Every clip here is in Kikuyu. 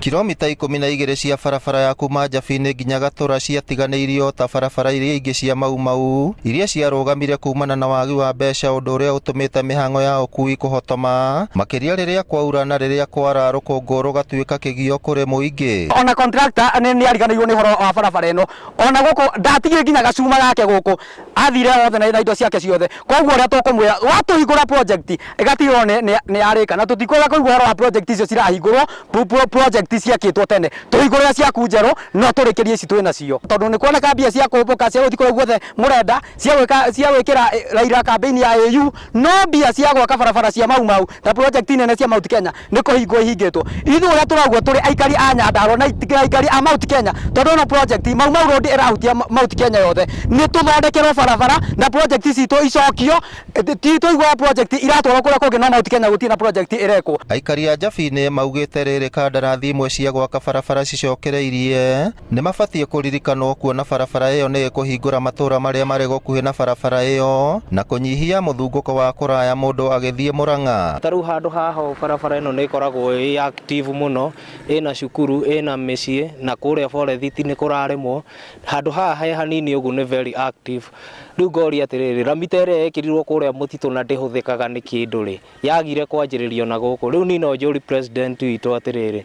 Kilomita 12 cia barabara ya kuma Njabini nginya Gatũra ciatiganĩirio ta barabara iria ingĩ cia Mau Mau iria ciarũgamire kumana na wagi wa mbeca, ũndũ ũrĩa ũtũmĩte mĩhang'o ya ũkui kũhotoma makĩria rĩrĩa kwaura na rĩrĩa kwara rũkũngũ rũgatuĩka kĩgio kũrĩ mũingĩ. Ona contractor nĩ ariganĩirwo nĩ ũhoro wa barabara ĩno, ona gũkũ ndatigire nginya gacuma gake gũkũ, athire othe na indo ciake ciothe. Koguo ũrĩa tũkũmwĩra, watũhingũra project ĩgatigĩrĩrwo nĩ yarĩka, na tũtikwenda kũigua ũhoro wa project icio cirahingũrwo, project ciakĩtwo tene, tũhingũrĩre ciaku njerũ no tũrĩkĩrie ici twĩ nacio, tondũ nĩ kuoneka mbia cia kũmbũka cia gũthiĩ kũrĩa guothe mũrenda, cia gwĩka cia gwĩkĩra Raila campaign ya AU, no mbia cia gwaka barabara cia Mau Mau na project nene cia Mount Kenya nĩ kũhingwo ihingĩtwo. Ithuĩ ũrĩa tũraugua tũrĩ aikari a Nyandarua na aikari a Mount Kenya, tondũ ĩno project Mau Mau Road ĩrahutia Mount Kenya yothe, nĩ tũthondekerwo barabara na project citũ icokio. Ti tũiguaga project iratwarwo kũrĩa kũngĩ, no Mount Kenya gũtirĩ na project ĩrekwo. Aikari a Njabini maugĩte rĩrĩ kandarathi imwe cia gwaka barabara cicokereirie nĩ mabatiĩ kũririkanwo kuona barabara ĩyo nĩ ĩkũhingũra matũũra marĩa marĩ gũkuhĩ na barabara ĩyo na kũnyihia mũthungũko wa kũraya mũndũ agĩthiĩ Mũrang'a. Ta rĩu handũ haha barabara ĩno nĩ ĩkoragwo ĩ active mũno, ĩna cukuru, ĩna mĩciĩ, na kũrĩa forest nĩ kũrarĩmwo. Handũ haha he hanini ũguo nĩ very active. Rĩu ngoria atĩrĩrĩ, rami ta ĩrĩa yekĩrirwo kũrĩa mũtitũ na ndĩhũthĩkaga nĩ kĩndũ rĩ, yagire kwanjĩrĩrio na gũkũ. Rĩu niĩ no njũrie president witũ atĩrĩrĩ,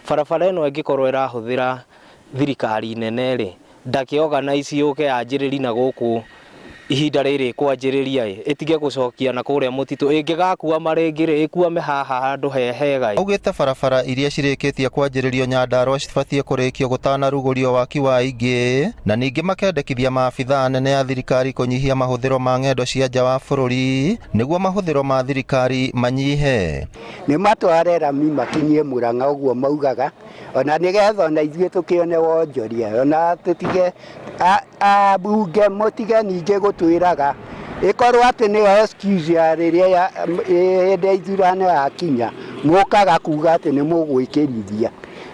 barabara ĩno ĩngĩkorwo ĩrahũthĩra thirikari nene rĩ, ndakĩ organize yũke yanjĩrĩri na gũkũ ihinda rĩrĩ kwanjĩrĩria ĩ, ĩtige gũcokia na kũrĩa mũtitũ, ĩngĩgakuama rĩngĩ rĩ, ĩkuame haha handũ he hega ĩ. Augĩte barabara iria cirĩkĩtie kwanjĩrĩrio Nyandarua cibatiĩ kũrĩkio gũtanarugũrio waki wa ingĩ, na ningĩ makendekithia maabithaa anene a thirikari kũnyihia mahũthĩro ma ng'endo cia nja wa bũrũri nĩguo mahũthĩro ma thirikari manyihe. Nĩ matware rami makinyie Mũrang'a ũguo maugaga, ona nĩgetha ona ithuĩ tũkĩone wonjoria, ona tũtige ambunge mũtige ningĩ gũtwĩraga ĩkorwo atĩ nĩyo excuse ya rĩrĩa hĩndĩ ya ithurano yakinya mũkaga kuga atĩ nĩ mũgwĩkĩrithia.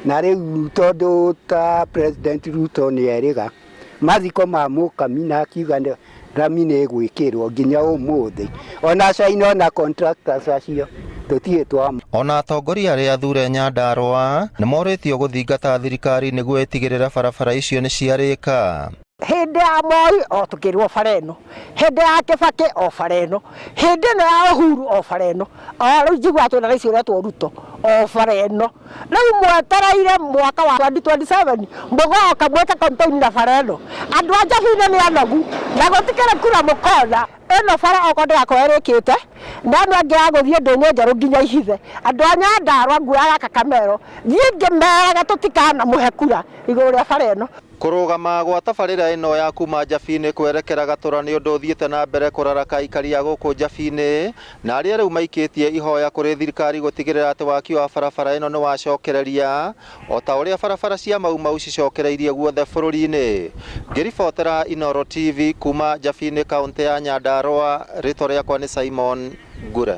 Na rĩu tondũ ta President Ruto nĩ erĩga mathiko ma Mũkami na akiuga rami nĩ ĩgwĩkĩrwo nginya ũmũthĩ, ona China ona contractors acio tũtirĩ twa. Ona atongoria arĩa athure Nyandarua nĩ morĩtio gũthingata thirikari nĩguo ĩtigĩrĩre barabara icio nĩ ciarĩka. Hĩndĩ ya Moi o tũkĩrwo bara ĩno, hĩndĩ ya Kĩbakĩ o bara ĩno, hĩndĩ ĩno ya Uhuru o bara ĩno, o rĩu njiguaga twĩna rais ũretwo Ruto o bara ĩno. Rĩu mwetereire mwaka wa 2027 mũgoka mwĩke campaign na bara ĩno. Andũ a Njabini nĩ anogu na gũtikĩrĩ kura mũkona. Ĩno bara okorwo ndĩgakorwo ĩrĩkĩte na ĩno ĩngĩ ya gũthiĩ ndũnyũ njerũ nginya Ihithe, andũ a Nyandarua nguoya gaka kamero thiĩ ngĩmeraga tũtikanamũhe kura igũrũ rĩa bara ĩno. Kũrũgama gwa tabarĩra ĩno ya kuma Njabini kwerekera Gatũra nĩ ũndũ ũthiĩte na mbere kũraraka aikari a gũkũ Njabini na arĩa rĩu maikĩtie ihoya kũrĩ thirikari gũtigĩrĩra atĩ waki wa barabara ĩno nĩ wacokereria o ta ũrĩa barabara cia Mau Mau cicokereirie guothe bũrũri-inĩ. Ngĩribotera Inooro TV kuma Njabini kaũntĩ ya Nyandarua, rĩtwa rĩakwa nĩ Simon Ngure.